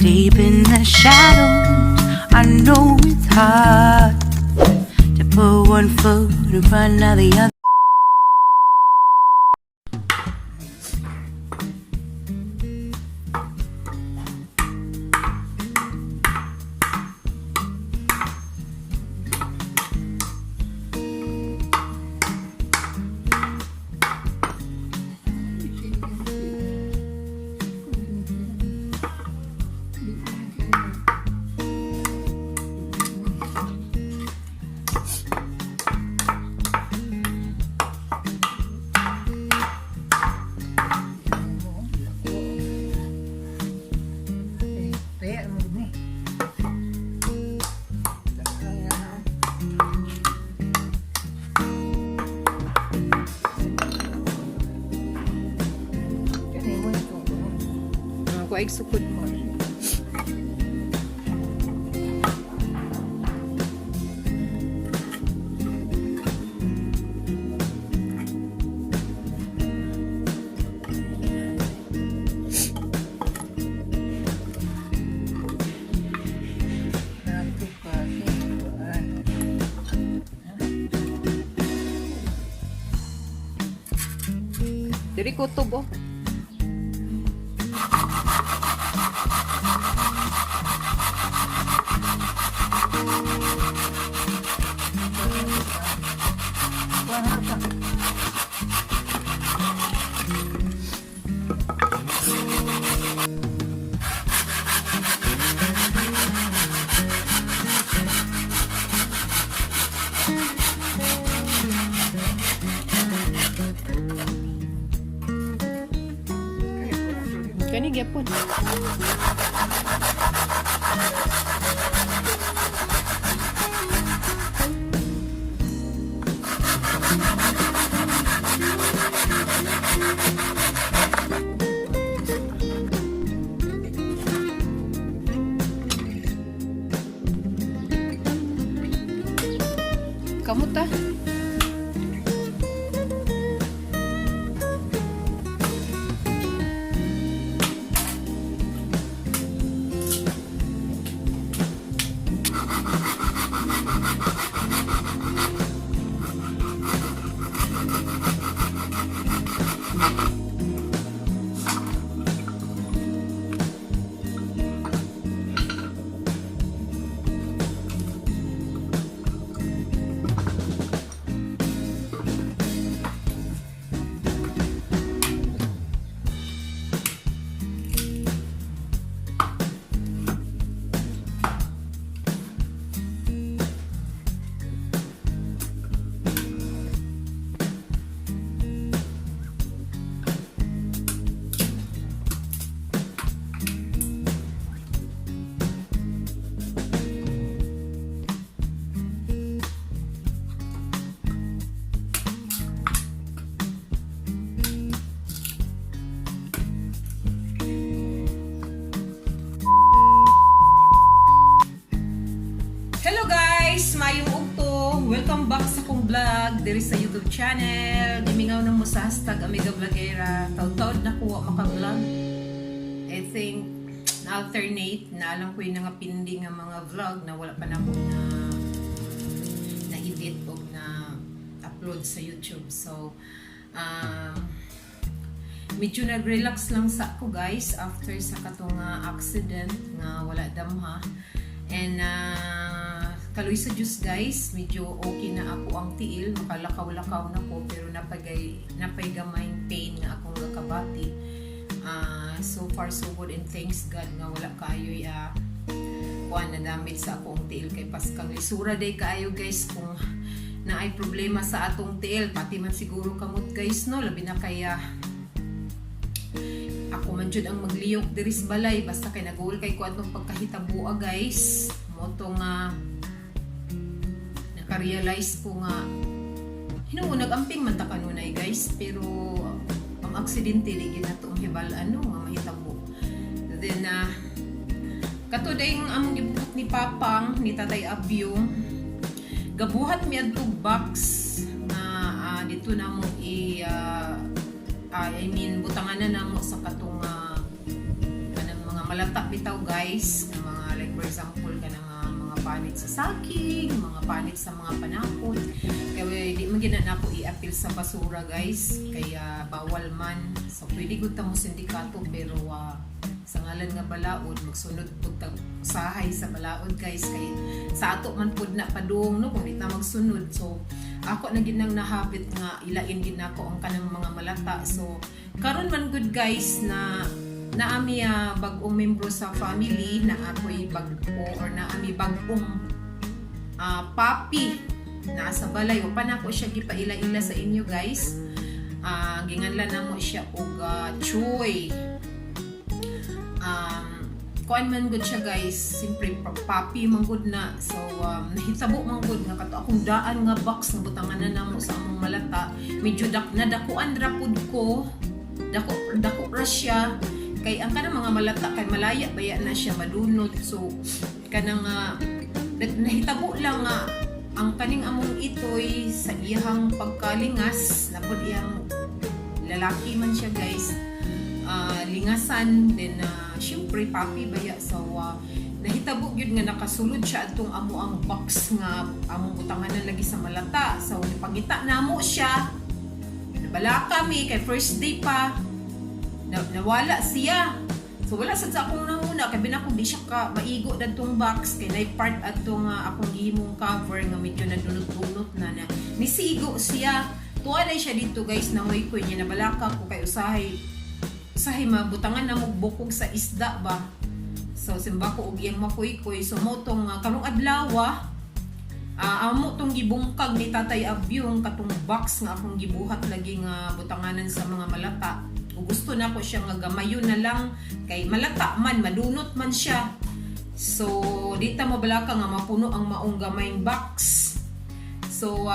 Deep in the shadows, I know it's hard to put one foot in front of the other. Kaya mo ni. Ako ay sukod mo. Diri kutob oh. Kani gyapon. Kamuta? Hello guys! Mayong ugto! Welcome back sa kong vlog diri sa YouTube channel. Gimingaw na mo sa #AmigaVlogera. Taud-taud na ko wa maka-vlog. I think na-alternate na alam ko yung nga pending nga mga vlog na wala pa nako na na-edit o na upload sa YouTube. So, medyo nag-relax lang sa ako guys after sa katong accident nga wala damha and kaloy sa Diyos guys, medyo okay na ako ang tiil, makalakaw-lakaw na ko, pero napagay napay gamay pain nga akong gakabati. So far so good and thanks God nga wala kaayoy kuan na damage sa akong tiil kay Pascal. Lisura day kaayo guys kung naay problema sa atong tiil, pati man siguro kamot guys no, labi na kaya ako man jud ang magliyok diri sa balay basta kay naguol kay ko atong pagkahitaboa guys. Moto nga naka-realize ko nga hinuon nagamping man ta kanunay guys, pero ang aksidente di gyud nato hibal ano nga mahitabo. Then kato dayng among gibuhat ni Papang ni Tatay Abyo, gabuhat mi adtog box nga dito na mo i I mean butangan na namo sa katong kanang mga malata bitaw, guys, nga mga like for example kanang mga panit sa saging, mga panit sa mga panakot. Kaya di man gyud na nako i-apil sa basura, guys, kaya bawal man. So pwede gud ta mo sindikato, pero sa ngalan nga balaod, magsunod pud tag usahay sa balaod, guys, kay sa ato man pud na padung, no, kung di ta magsunod. So ako na gid nang nahabit nga ilain gid nako ang kanang mga malata. So karon man gud, guys, na naami bag-ong membro sa family na ako'y bag-o or naami bag-ong puppy nasa balay. O pa nako siya gipaila-ila sa inyo, guys. Ginganlan namo siya og Choy. Kuan man gud siya, guys, simpre puppy man gud na. So nahitabo man gud nga kato akong daan nga box nga butangan na namo sa among malata, medyo nadakuan ra pud ko, dako dako ra siya, kay ang kanang mga malata kay malaya baya na siya madunot. So kanang nahitabo lang nga ang kaning among itoy sa iyang pagkalingas na pud, iyang lalaki man siya, guys, lingasan then syempre puppy baya. So nahitabo gyud nga nakasulod siya atong amo ang box nga among butanganan lagi sa malata. So nipangita namo siya, nabala kami kay first day pa na, nawala siya. So wala sad sa akong nanguna kay binako di siya ka maigo dadtong box kay nay part adto nga akong gihimong cover nga medyo nadunot-dunot na na nisigo siya. Tuwa na siya dito, guys, nangoy ko niya, nabalaka ko kay usahay usahay mabutangan na mo bukog sa isda ba. So simba ko og iyang makuy-kuy. So mo tong karong adlaw, amo tong gibungkag ni Tatay Abyong katong box nga akong gibuhat lagi nga butanganan sa mga malata. Ug gusto na ko siya nga gamayon na lang kay malata man, madunot man siya. So di ta mabalaka nga mapuno ang maong gamayng box. So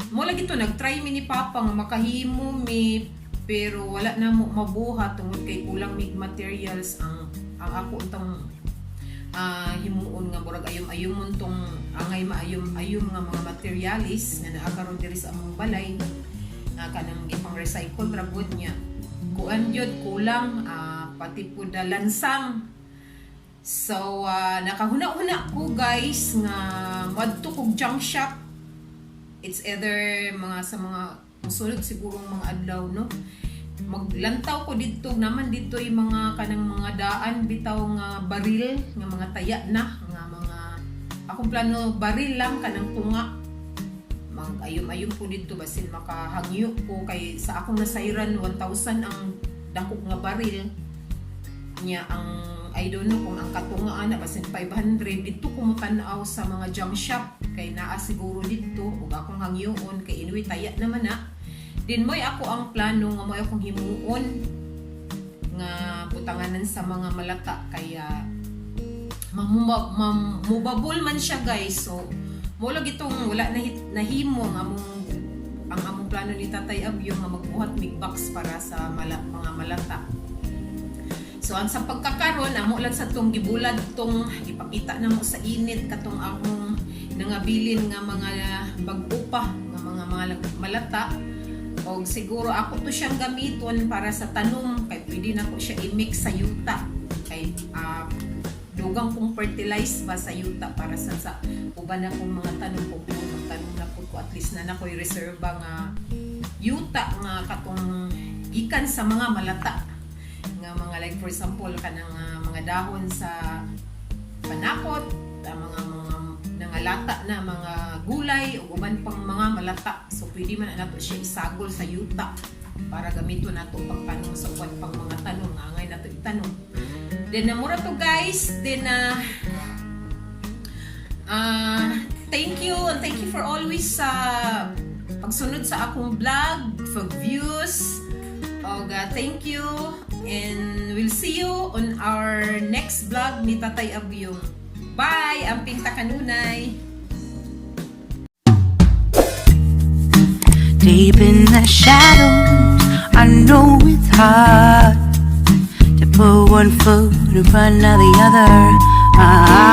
mo lagi to nagtry mi ni Papa nga makahimo mi, pero wala na mo mabuhat tungod kay kulang mig materials. Ang ako untang himuon nga murag ayom-ayomon tong angay maayom-ayom nga mga materialis nga naa karon diri sa among balay nga kanang gipang recycle ra gud niya. Kuan gyud, kulang pati pud lansang. So nakahuna-huna ko, guys, nga moadto kog junk shop. It's either mga sa mga musulod siguro mga adlaw, no, maglantaw ko didto naman dito yung mga kanang mga daan bitaw nga baril nga mga taya na nga mga akong plano, baril lang kanang tunga. Mag ayom-ayom ko didto basin makahangyo ko kay sa akong nasayran 1,000 ang dako nga baril niya. Ang I don't know kung ang katunga ana, basin 500. Didto ko motan-aw sa mga junk shop kay naa siguro didto ug akong hangyoon kay anyway taya naman na din. Mo'y ako ang plano nga mo'y akong himuon nga butanganan sa mga malata kaya mubabol man siya, guys. So mo lagi itong wala na nahimo ang among plano ni Tatay Abyo nga magbuhat mig box para sa mga malata. So ang sa pagkakaron, amo lang sa tong gibulad tong gipakita na mo sa init katong akong nangabilin nga mga bag-o pa nga mga malata. Og siguro ako to siyang gamiton para sa tanom kay pwede na ko siya i-mix sa yuta kay dugang kong fertilize ba sa yuta para sa uban na kong mga tanom. Kung magtanom na pud ko, at least na nakoy reserva nga yuta nga katong gikan sa mga malata nga mga like for example kanang mga dahon sa panakot, ang mga nangalata na mga gulay ug uban pang mga malata. So pwede man na nato siya isagol sa yuta para gamiton nato pagtanom sa uban pang mga tanom nga angay nato itanom. Then namura to, guys. Then thank you and thank you for always sa pagsunod sa akong vlog, for views. Og thank you and we'll see you on our next vlog ni Tatay Abyong. Bye! Amping ta kanunay! Deep in the shadows, I know it's hard to put one foot in front of the other. Ah.